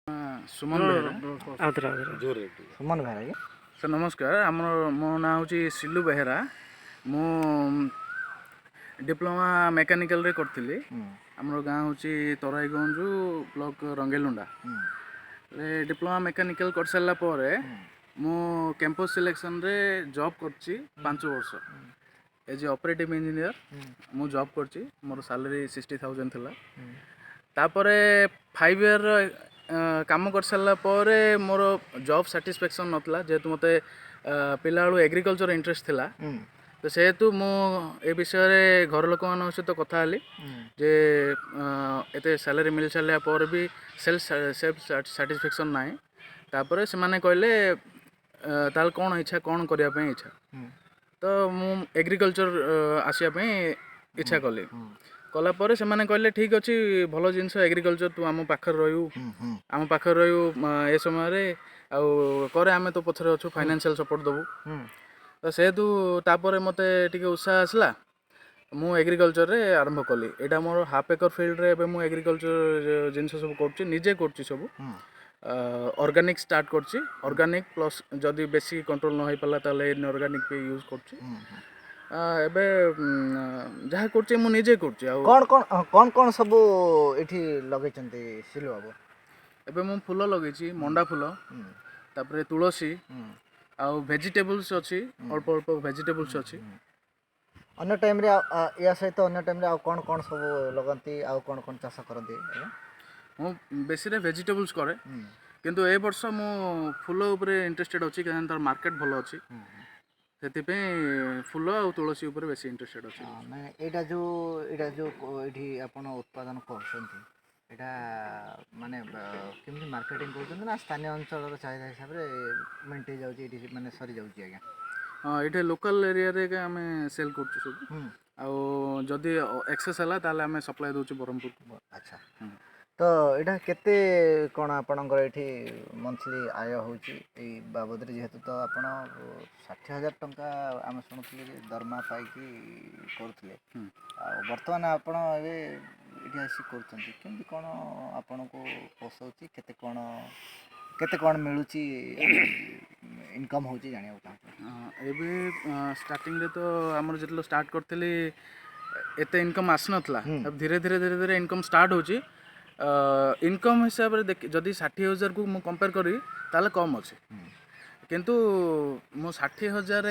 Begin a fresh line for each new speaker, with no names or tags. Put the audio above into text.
ସୁମନ ବେହେରା।
ଆଉଥରେ, ଆଉଥରେ।
ସୁମନ ବେହେରା ଆଜ୍ଞା।
ସାର୍, ନମସ୍କାର। ଆମର ମୋ ନାଁ ହେଉଛି ସିଲୁ ବେହେରା। ମୁଁ ଡିପ୍ଲୋମା ମେକାନିକାଲରେ କରିଥିଲି। ଆମର ଗାଁ ହେଉଛି ତରାଇଗଞ୍ଜ, ବ୍ଲକ ରଙ୍ଗେଇଲୁଣ୍ଡା। ଡିପ୍ଲୋମା ମେକାନିକାଲ କରିସାରିଲା ପରେ ମୁଁ କ୍ୟାମ୍ପସ୍ ସିଲେକ୍ସନରେ ଜବ୍ କରିଛି 5 ବର୍ଷ। ଏଜ୍ ଏ ଅପରେଟିଭ୍ ଇଞ୍ଜିନିୟର ମୁଁ ଜବ୍ କରିଛି। ମୋର ସାଲାରୀ 60,000 ଥିଲା। ତାପରେ 5 ଇୟର୍ କାମ କରିସାରିଲା ପରେ ମୋର ଜବ୍ ସାଟିସ୍ଫ୍ୟାକ୍ସନ୍ ନଥିଲା, ଯେହେତୁ ମୋତେ ପିଲାବେଳୁ ଏଗ୍ରିକଲଚର ଇଣ୍ଟରେଷ୍ଟ ଥିଲା। ତ ସେହେତୁ ମୁଁ ଏ ବିଷୟରେ ଘର ଲୋକମାନଙ୍କ ସହିତ କଥା ହେଲି ଯେ ଏତେ ସାଲାରୀ ମିଳି ସାରିଲା ପରେ ବି ସେଲ୍ଫ ସେଲ୍ଫ ସାଟିସ୍ଫ୍ୟାକ୍ସନ୍ ନାହିଁ। ତାପରେ ସେମାନେ କହିଲେ, ତାହେଲେ କ'ଣ ଇଚ୍ଛା, କ'ଣ କରିବା ପାଇଁ ଇଚ୍ଛା? ତ ମୁଁ ଏଗ୍ରିକଲଚର ଆସିବା ପାଇଁ ଇଚ୍ଛା କଲି। କଲା ପରେ ସେମାନେ କହିଲେ, ଠିକ୍ ଅଛି, ଭଲ ଜିନିଷ ଏଗ୍ରିକଲଚର, ତୁ ଆମ ପାଖରେ ରହିବୁ, ଆମ ପାଖରେ ରହିବୁ ଏ ସମୟରେ ଆଉ କରେ, ଆମେ ତୋ ପଛରେ ଅଛୁ, ଫାଇନାନ୍ସିଆଲ ସପୋର୍ଟ ଦେବୁ। ତ ସେହେତୁ ତାପରେ ମୋତେ ଟିକେ ଉତ୍ସାହ ଆସିଲା। ମୁଁ ଏଗ୍ରିକଲଚରରେ ଆରମ୍ଭ କଲି। ଏଇଟା ମୋର ହାଫ୍ ଏକର ଫିଲ୍ଡରେ ଏବେ ମୁଁ ଏଗ୍ରିକଲଚର ଜିନିଷ ସବୁ କରୁଛି, ନିଜେ କରୁଛି ସବୁ। ଅର୍ଗାନିକ୍ ଷ୍ଟାର୍ଟ କରୁଛି। ଅର୍ଗାନିକ୍ ପ୍ଲସ୍ ଯଦି ବେଶୀ କଣ୍ଟ୍ରୋଲ ନ ହେଇପାରିଲା, ତାହେଲେ ଇନଅର୍ଗାନିକ୍ ବି ୟୁଜ୍ କରୁଛି। ଏବେ ଯାହା କରୁଛି, ମୁଁ ନିଜେ କରୁଛି ଆଉ
କ'ଣ କ'ଣ ସବୁ ଏଠି ଲଗେଇଛନ୍ତି ସିଲୁ ବାବୁ?
ଏବେ ମୁଁ ଫୁଲ ଲଗେଇଛି, ମଣ୍ଡା ଫୁଲ, ତାପରେ ତୁଳସୀ ଆଉ ଭେଜିଟେବୁଲ୍ସ ଅଛି, ଅଳ୍ପ ଅଳ୍ପ ଭେଜିଟେବୁଲ୍ସ ଅଛି।
ଅନ୍ୟ ଟାଇମ୍ରେ, ୟା ସହିତ ଅନ୍ୟ ଟାଇମ୍ରେ ଆଉ କ'ଣ କ'ଣ ସବୁ ଲଗାନ୍ତି, ଆଉ କ'ଣ କ'ଣ ଚାଷ କରନ୍ତି ଆଜ୍ଞା?
ମୁଁ ବେଶୀରେ ଭେଜିଟେବୁଲ୍ସ କରେ, କିନ୍ତୁ ଏ ବର୍ଷ ମୁଁ ଫୁଲ ଉପରେ ଇଣ୍ଟରେଷ୍ଟେଡ଼ ଅଛି, କାରଣ ତାର ମାର୍କେଟ ଭଲ ଅଛି। ସେଥିପାଇଁ ଫୁଲ ଆଉ ତୁଳସୀ ଉପରେ ବେଶୀ ଇଣ୍ଟରେଷ୍ଟେଡ଼ ଅଛି।
ମାନେ ଏଇଟା ଯେଉଁ ଏଇଠି ଆପଣ ଉତ୍ପାଦନ କରୁଛନ୍ତି, ଏଇଟା ମାନେ କେମିତି ମାର୍କେଟିଂ କରୁଛନ୍ତି ନା ସ୍ଥାନୀୟ ଅଞ୍ଚଳର ଚାହିଦା ହିସାବରେ ମେଣ୍ଟେଇ ଯାଉଛି ଏଇଠି, ମାନେ ସରିଯାଉଛି ଆଜ୍ଞା?
ହଁ, ଏଇଠି ଲୋକାଲ୍ ଏରିଆରେ ଆମେ ସେଲ୍ କରୁଛୁ ସବୁ। ଆଉ ଯଦି ଏକ୍ସେସ୍ ହେଲା, ତାହେଲେ ଆମେ ସପ୍ଲାଏ ଦେଉଛୁ ବ୍ରହ୍ମପୁରକୁ।
ତ ଏଇଟା କେତେ କ'ଣ ଆପଣଙ୍କର ଏଇଠି ମନ୍ଥଲି ଆୟ ହେଉଛି ଏଇ ବାବଦରେ? ଯେହେତୁ ତ ଆପଣ 60,000 ଟଙ୍କା ଆମେ ଶୁଣୁଥିଲେ ଯେ ଦରମା ପାଇକି କରୁଥିଲେ, ଆଉ ବର୍ତ୍ତମାନ ଆପଣ ଏବେ ଏଇଠି ଆସି କରୁଛନ୍ତି, କେମିତି କ'ଣ ଆପଣଙ୍କୁ ପୋଷଉଛି, କେତେ କ'ଣ ମିଳୁଛି, ଇନକମ୍ ହେଉଛି, ଜାଣିବାକୁ ଚାହୁଁଛୁ।
ଏବେ ଷ୍ଟାର୍ଟିଂରେ ତ ଆମର ଯେତେବେଳେ ଷ୍ଟାର୍ଟ କରିଥିଲି, ଏତେ ଇନକମ୍ ଆସିନଥିଲା। ଏବେ ଧୀରେ ଧୀରେ ଧୀରେ ଧୀରେ ଇନକମ୍ ଷ୍ଟାର୍ଟ ହେଉଛି। ଇନକମ୍ ହିସାବରେ ଦେଖି ଯଦି 60,000କୁ ମୁଁ କମ୍ପେୟାର କରିବି, ତାହେଲେ କମ୍ ଅଛି। କିନ୍ତୁ ମୁଁ 60,000ରେ